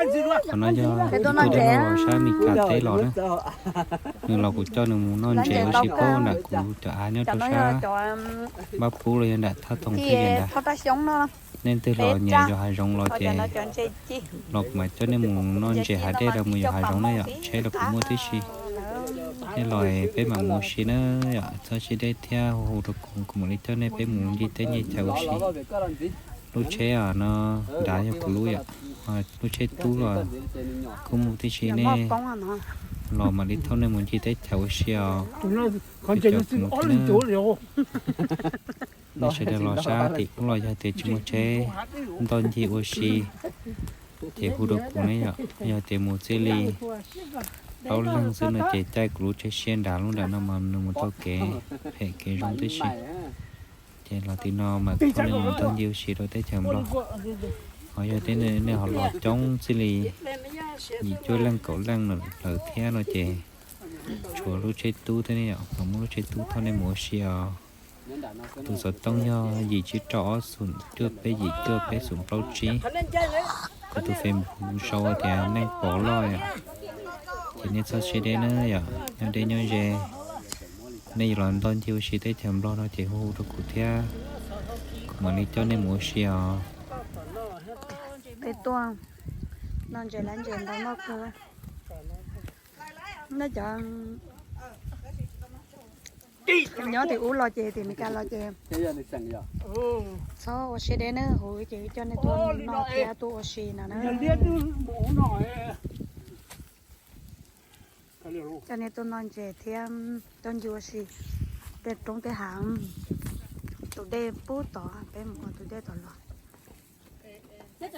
Qhov no yog ib tug dab laug los sab Mes Kas teb los na. Nws los kuv coj nws mus noj ntses ua si pab nram kuv cov av nyob rau sab Npab Pub los yog nram Thaj Toom thiab ntag. Nej twg los nyiam yos hav zoov los ces los kuv mam coj nej mus noj ntses hav dej rau mus yos hav zoov na yom, tsheb los kuv muaj tib si. Nej los peb mam mus ua si na yom, txhob siab deb thiab hu hu rau kuv, kuv mam li coj nej peb mus ncig teb ncig chaw ua si. Lub tsheb no nrad yog kuv lub yom, lub tsheb tub los kuj muaj tib si, nej los mam li thauj nej mus ncig teb chaws ua si os. Nej sawv daws los sab tim ub los yog tias tsis muaj tsheb ntoj ncig ua si ces hu rau kuv ne yom, yog tias mus txij li plaub leeg xwb no ces caij kuv lub tsheb siab nrad, lub nram no mas nws mus tau kev phem kev zoo tib si. Ces los tim no mas thauj nej mus ntoj ncig ua si rau teb chaws Nplog. Ho yog tias nej ho los coob txij li yim cuaj leej kaum leej lawm thiab no ces tshuav lub tsheb tub thiab ne yom, mam muab lub tsheb tub thauj nej mus ua si os. Tus xov tooj yog yim tsib rau ob xoom cuaj peb yim cuaj peb xoom plaub tsib. Kuv tus Facebook sau tias Neej Pov Loj yom. Ces nej txhob siab deb na yom, nyob deb nyob ze. Nej yuav los ntoj ncig ua si teb chaws Nplog no ces hu hu rau kuv thiab, kuv mam li coj nej mus ua si os. Peb tuaj noj ntses lab ntses ntau noj kawg. Nej cov nyob tim ub los ces tim Mes Kas los ces txhob ua siab deb na, kuv ces coj nej tuaj noj thiab tuaj ua si no na. Coj nej tuaj noj ntses thiab tuaj ncig ua si tej roob tej hav. Tus dej pub tod, peb mus ua tus dej tod los. Peb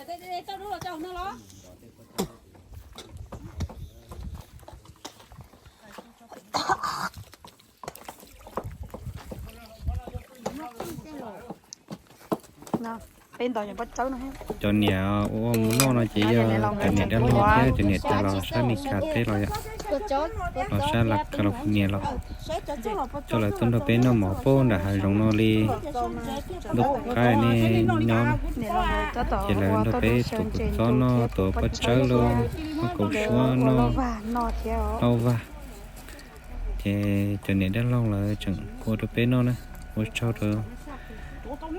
nto pob tsawb no. Cov niam ua mus noj no ces yog cov niam dab laug thiab cov niam tais los sab Mes Kas teb los yom, los sab California los. Coj lawv tuaj nrog peb noj mov pab nram hav zoov no li ntuj qub qab nej nyob na. Ces lawv nrog peb tuav kua txob noj, tuav pob tsawb los, noj kaus suab, noj lauj vag. Ces cov niam dab laug lawv tseem ua rau peb noj na. Ua tsaug rau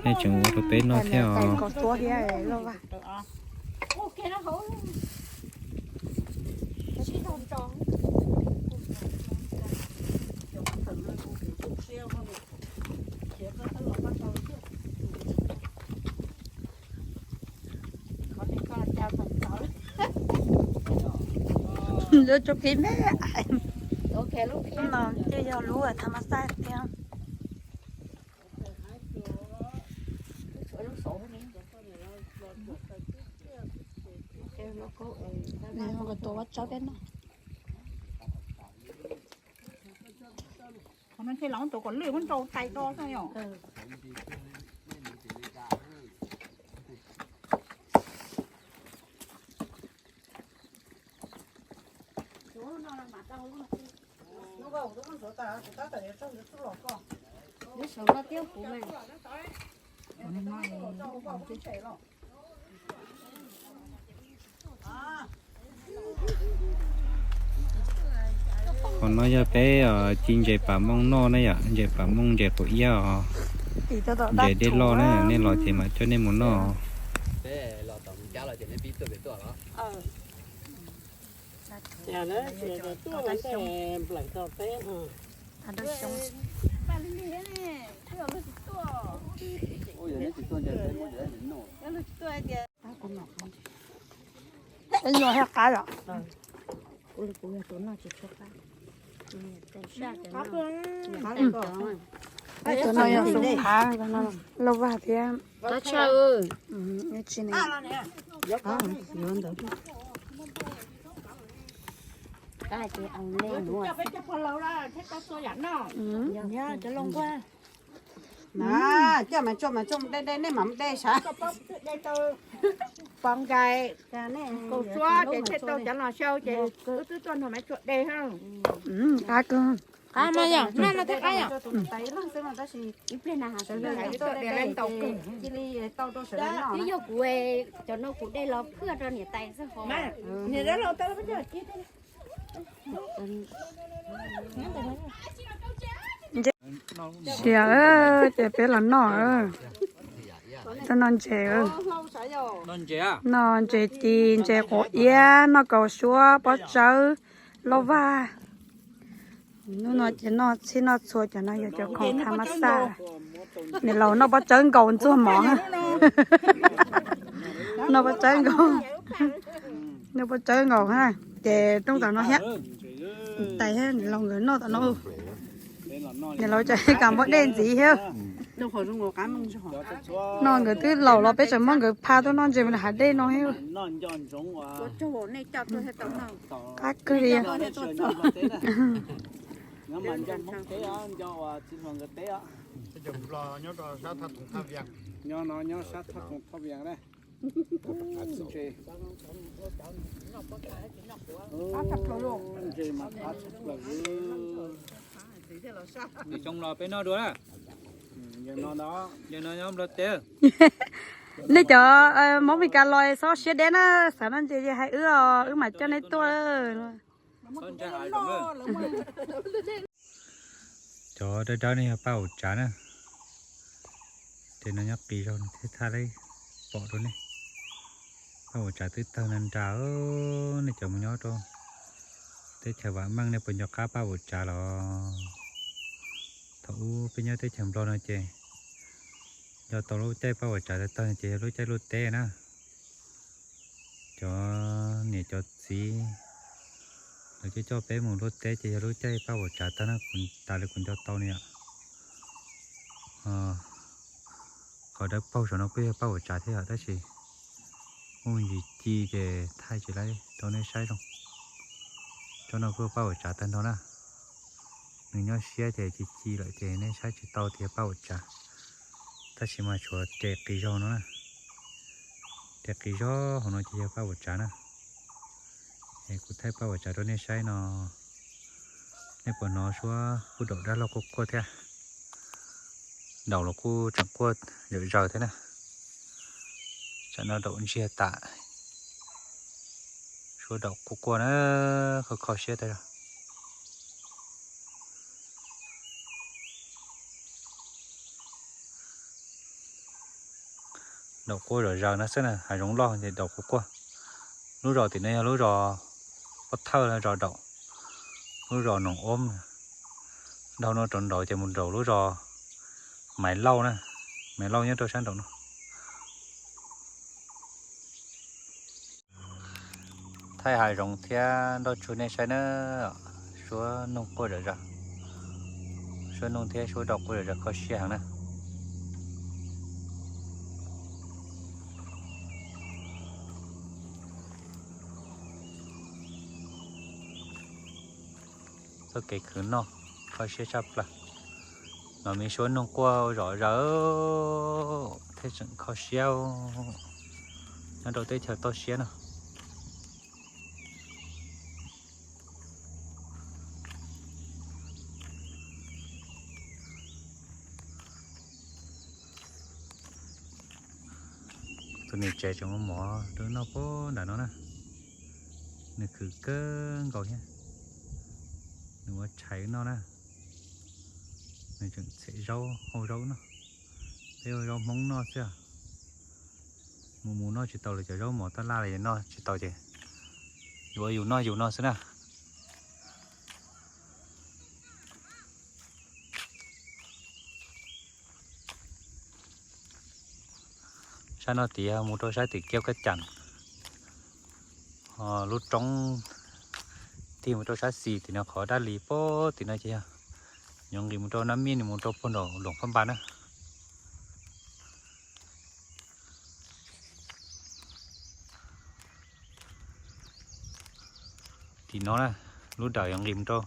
nej tseem ua rau peb noj thiab os. Lub tsob phib me no ces yog lub tham mas xaj thiab. Tua pob tsawb peb noj. Qhov no ces los tua kom lwj muab nrau tais do xwb yom. Qhov no yog peb ci ntses pam mooj noj na yom, ntses pam mooj ntses quav iab os. Ntses dej loj na, nej los ces mam coj nej mus noj. Peb noj thiab qab yom. Tus no yog xoo qab, lauj vag thiab ib tsi ne. Coj mas tso mas tso de de nej mam de sav. Pov nkais, kaus suab ces thiaj tau cov no xyaw ces wb twb tuaj nrog mas tso de. Qab kawg. Qab mas yog, noj no thiaj qab yom. Twb yog kuv cov no kuv de los phwj rau niam tais xwb ho. Siav, ces peb los noj, tau noj ntses, noj ntses ci, ntses quav iab, noj kaus suab, pob tsawb, lauj vag. Hnub no ces noj txhij noj txhua, cov no yog cov khoom tha mas xaj. Niam laus noj pob tsawb nkaus ntxuag mov. Noj pob tsawb nkaus, noj pob tsawb nkaus na. Ces rooj tom no thiab, tais thiab niam laus nkawd noj tom no. Niam laus tseem kam npaj dej ntxiv thiab. No nkawd twb laus los peb tseem muab nkawd pha tuaj noj ntses mas hav dej no thiab. Qab kawg li. Ntses mas qab tshaj plaws. Nws xyoo los peb noj dua na. Yog no nyob nplog teb. Nej cov Hmoob Mes Kas los txhob siab deb na, xav noj ntses ces hais wb os, wb mam coj nej tuaj. Cov dawb dawb no yog paj uas tsav na. Ces no nyob qis zog no thiaj txhaj li pom rau nej. Paj uas tsav twb tawg nra nra, nej cov mus nyob rau teb chaws vam meej nej puas nco qab paj uas tsav los? Thaum ub peb nyob teb chaws nplog no ces nco tau lub caij paj uas tsav tawg tawg ces yog lub caij luaj teb na. Cov niam cov txiv lawv coj coj peb mus luaj teb ces yog lub caij paj uas tsav tawg na, kuv tas li kuv nco tau ne yom. Qhov dawb paug saum no kuj yog paj uas tsav thiab yom, tab sis muaj ntsis ci ces thaij tsis laib rau nej saib zoo. Tsob no kuj paj uas tsav tag nrho na. Nws nyob siab ces ci ci lawm ces nej saib tsis tau tias paj uas tsav. Tab sis mas tshuav res qis zog no na. Res qis zog hauv no ces yog paj uas tsav na. Es kuv thaij paj uas tsav rau nej saib no. Nej puas hnov suab kuj daum dab laug quaj quaj thiab. Daum los kuj tseem quaj zom zaws thiab na. Tsam no daum ntsiag tas. Suab daum quaj quaj na, kho kho siab tag zog. Daum quaj zom zaws no xwb na, hav zoov loj ces daum quaj quaj. Lub zos tim no yog lub zos Pob Thawj, zos Daum, lub zos Noom Ob. Dhau no rau nraud ces mus rau lub zos Maiv Lauj na, Maiv Lauj nyob rau sab nraum no. Thaij hav zoov thiab nroj tsuag nej saib na, suab noog quaj zom zaws, suab noog thiab suab daum quaj zom zaws kho siab heev na. Txoj kev khwv noj kho siab tshaj plaws. Los me suab noog quaj zom zaws thiaj tseem kho siab nyob rau teb chaws toj siab no. Tus niam tsev tseem ua mov rau noj puag nram no na. Nws khwv kawg nkaus thiab. Nws ua tshais noj na. Nws tseem txhim zaub hau zaub noj. Peb ua zaub Hmoob noj xwb. Mus mus noj tsis tau lawv cov zaub mov tab laj los noj tsis tau ces yuav yus noj yus no xwb na. Sab no tias mus rau sab tim Kiab Kab Cam, lub roob tig mus rau sab xis tim no, qhov dab li puag tim no ces yog yuav nqis mus rau Nab Mij, nws mus rau puag nram Luam Phab Npas na. Tim no na, lub dawm yuav nqis mus rau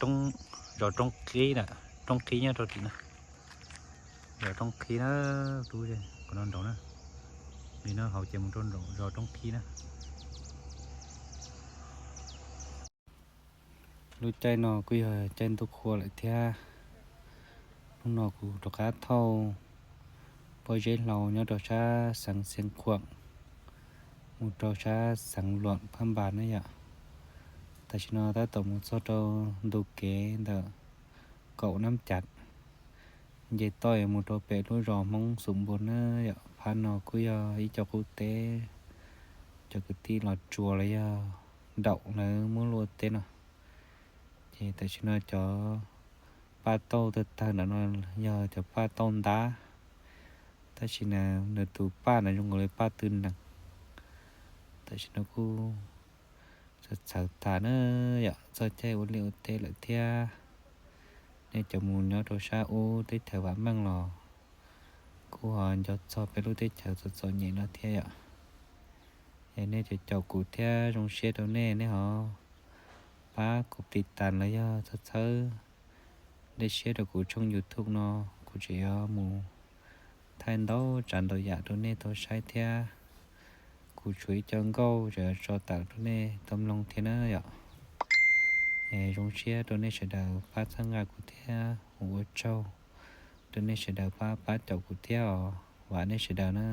roob, zos Roob Qhib na, Roob Qhib nyob rau tim no. Zos Roob Qhib na, lub qhov no nraud na. Nqis no hauv ces mus rau nraum zos Roob Qhib na. Lub caij no kuj yog caij ntuj qhua lawm thiab. Hnub no kuv rov qab thauj pob zeb hlau nyob rau sab xeev Xiav Khuam mus rau sab xeev Luam Phab Npas na yom. Tam sim no tab tom mus txog rau ntu kev ntawm Kaum Nab Cav, nce toj mus rau pem lub zos Hmoob Xum Npua na yom. Phab no kuj yog ib co qub teb, cov kwv tij Los Tsuas los yog Daum lawv muab luaj teb no. Ces tam sim no cov paj tauj tawg tawg ntawm no yog cov paj tauj ntab, tab sis na nws tus paj no zoo nkaus li paj tw nees. Tam sim no kuj txawv txawv tas na yom, txog caij ua liaj ua teb lawm thiab. Nej cov mus nyob rau sab ub teb chaws vam meej los kuj ho nco txog peb lub teb chaws txom txom nyem no thiab yom. Es nej cov caum kuv thiab zoo siab rau nej, nej ho pab kuv tiv tas los yog txhawb txhawb dej siab rau kuv tshooj YouTube no, kuv tseem yuav mus thaij ntau tsav ntau yam rau nej tau saib thiab. Kuv tshuav ib co nkauj tseem yuav tso tas rau nej tau mloog thiab na yom. Es zoo siab rau nej sawv daws pab txhawb nqa kuv thiab ua tsaug rau nej sawv daws pab pab caum kuv thiab os, vam nej sawv daws na.